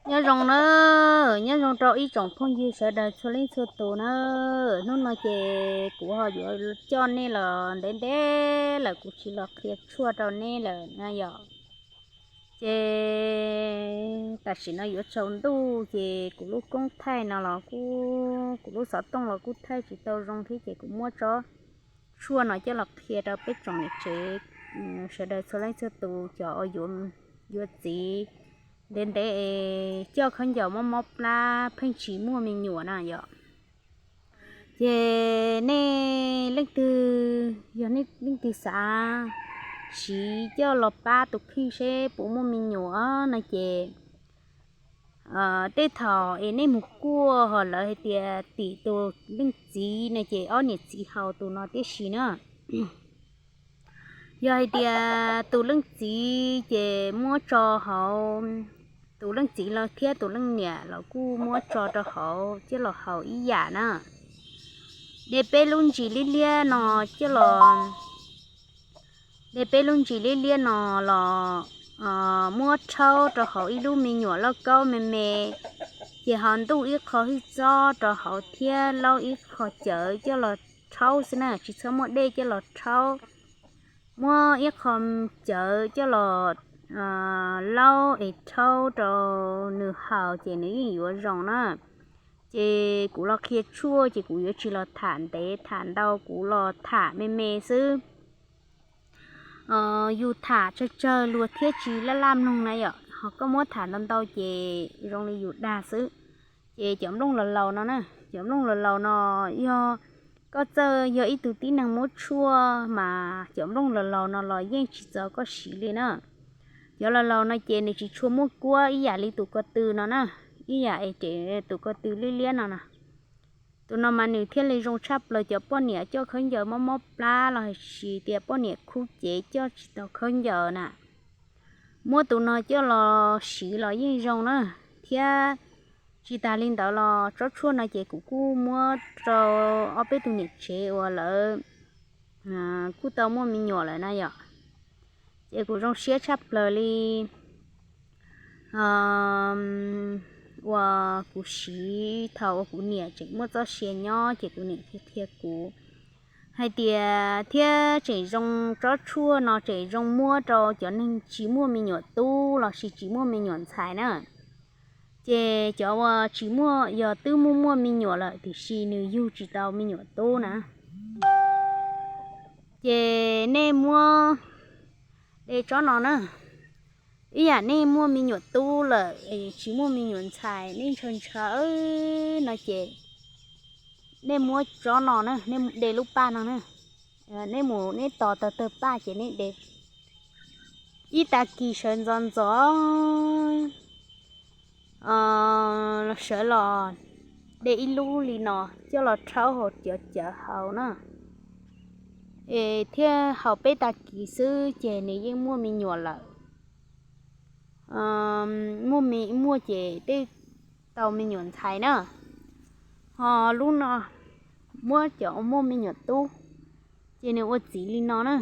Nyob zoo na, nyob zoo rau ib tsoom phooj ywg sawv daws txhua leej txhua tus na. Hnub no ces kuv ho yuav coj nej los ntev ntev lawm kuv tsis los qhia tshuaj rau nej lawm na yom. Ces tam sim no yuav tsaus ntuj ces kuv lub koob thaij no los kuj, kuv lub xov tooj los kuj thaij tsis tau zoo thiab ces kuv muab tsob tshuaj no coj los qhia rau peb tsoom niam tsev sawv daws txhua leej txhua tus cov uas yuav txiv ntev ntev es coj khaub ncaws mob mob plab pheej tsis muaj me nyuam na yom. Ces nej leej twg, yog nej leej twg xav siv coj los pab tus kheej seb puas muaj me nyuam no ces tej thaum es nej mus kuaj ho lawv hais tias tim tus leej txiv no ces ob niam txiv haus tus no tib si na. Yog hais tias tus leej txiv ces muab tso hauv, tus leej txiv los thiab tus leej niam los kuj muab tso rau hauv coj los haus ib yam na. De peb lub ntsis liab liab no coj los, de peb lub ntsis liab liab no los muab rhaub rau hauv ib lub me nyuam lauj kaub me me, ces ho ntuj ib qho hwj txob rau hauv thiab laub ib qho cawv coj los rhaub xwb na, tsis txhob muaj dej coj los rhaub. Muab ib qho cawv coj los laub es rhaub rau nws haus ces nws yeej yuav zoo na. Ces kuv los qhia tshuaj ces kuv yuav tsis los tham ntev tham ntau, kuv los tham me me xwb. Yus tham tsawg tsawg luag thiaj tsis laj laj mloog na yom, ho koj muab tham ntau ntau ces zoo li yus dag xwb. Ces cov nplooj laus laus no na, cov nplooj laus laus no yog koj txawj yog ib tug tib neeg muab tshuaj mas cov nplooj laus laus no los yeej tsis txaus koj siv li na. Cov laus laus no ces nws tsis tshua muaj kuab ib yam li tus ko tw no na, ib yam es tus ko tw liab liab no na. Tus no mas nws thiaj li zoo tshaj plaws cov poj niam coj khaub ncaws mob mob plab los hais tias poj niam khub cev coj tsis tau khaub ncaws na. Muab tus no coj los siv los yeej zoo na, thiab tsis tas li ntawd los tsob tshuaj no ces kuv kuj muab rau ob peb tus niam tsev uas lawv kuj tau muaj me nyuam lawm na yom. Ces kuv zoo siab tshaj plaws li uas kuv siv thaum uas kuv niam tseem muaj txoj sia nyob ces kuv niam thiaj qhia kuv hais tias thiab tseem zoo, tsob tshuaj no tseem zoo muab rau cov neeg tsis muaj me nyuam tub los sis tsis muaj me nyuam ntxhais na. Ces cov uas tsis muaj, yog twb muaj muaj me nyuam lawm tiam sis nws yug tsis tau me nyuam tub na, ces nej muab de tsob no na. Ib yam nej muaj me nyuam tub lawm es tsis muaj me nyuam ntxhais, nej ntshaw ntshaw no ces nej muab tsob no na, nej de lub paj no na, nej mus nej tos tawg tawg paj ces nej de ib tag kis sawv ntxov ntxov sawv los de ib lub li no coj los rhaub hauv cov cawv hauv na, es thiaj haus peb tag kis xwb ces nws yeej muaj me nyuam lawm. Muaj me muaj ces tej tau me nyuam ntxhais na. Ho lub no muab cov muaj me nyuam tub, ces nws ua txiv li no na.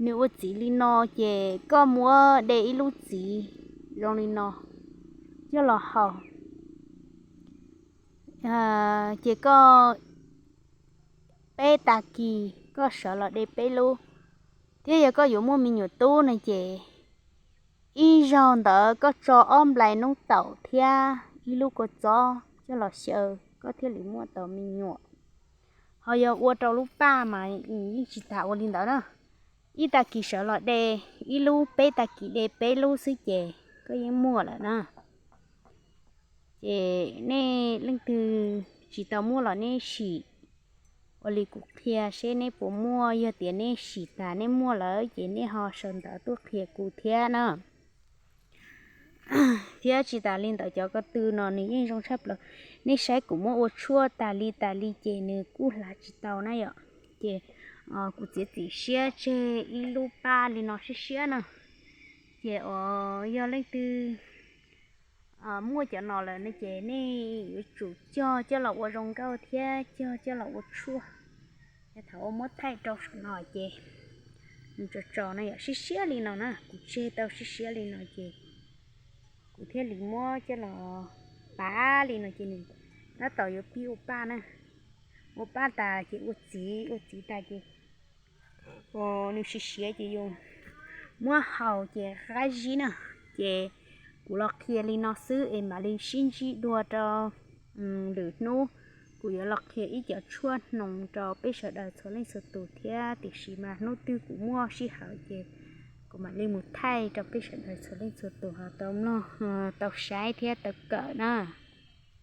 Nws ua txiv li no ces koj muab de ib lub txiv zoo li no coj los haus. Ces koj peb tag kis koj sawv los de peb lub, thiab yog koj yuav muaj me nyuam tub no ces ib zaug ntawd koj tso ob nplais noob taum thiab ib lub kua txob coj los xyaw koj thiaj li muaj tau me nyuam. Ho yog ua rau lub paj mas yeej tsis tas ua li ntawd na. Ib tag kis sawv los de ib lub, peb tag kis de peb lub xwb ces koj yeej muaj lawm na. Ces nej leej twg tsis tau muaj los nej sim ua li kuv qhia seb nej puas muaj, yog tias nej sim tas nej muaj lawm ces nej ho sau ntawv tuaj qhia kuv thiab na. Thiab tsis tas li ntawd cov ko tw no nws yeej zoo tshaj plaws. Nej saib kuv muab ua tshuaj tas li tas li ces nws kuj hlav tsis tau na yom. Ces kuv txiav txim siab tseg ib lub paj li no siab siab na. Ces uas yog leej twg muaj cov no lawm no ces nej yuav tsum cog coj los ua zoo nkauj thiab cog coj los ua tshuaj. Yog thaum ua muab thaij rau saum no ces nws tso tso no yom, siab siab li no na, kuv tseg tau siab siab li no ces kuv thiaj li muab coj los pab li no ces nws tab tom yuav pib ua paj na. Ua paj tas ces ua txiv, ua txiv tas ces nws siav siav ces yus muab haus ces qab zib na. Ces kuv los qhia li no xwb es mam li sib ntsib dua rau lwm hnub. Kuv yuav los qhia ib cov tshuaj hnoos rau peb sawv daws txhua leej txhua tus thiab, tiam sis mas hnub twg kuv muaj sij hawm ces kuv mam li mus thaij rau peb sawv daws txhua leej txhua tus ho tau mloog, tau saib thiab tau kawm na.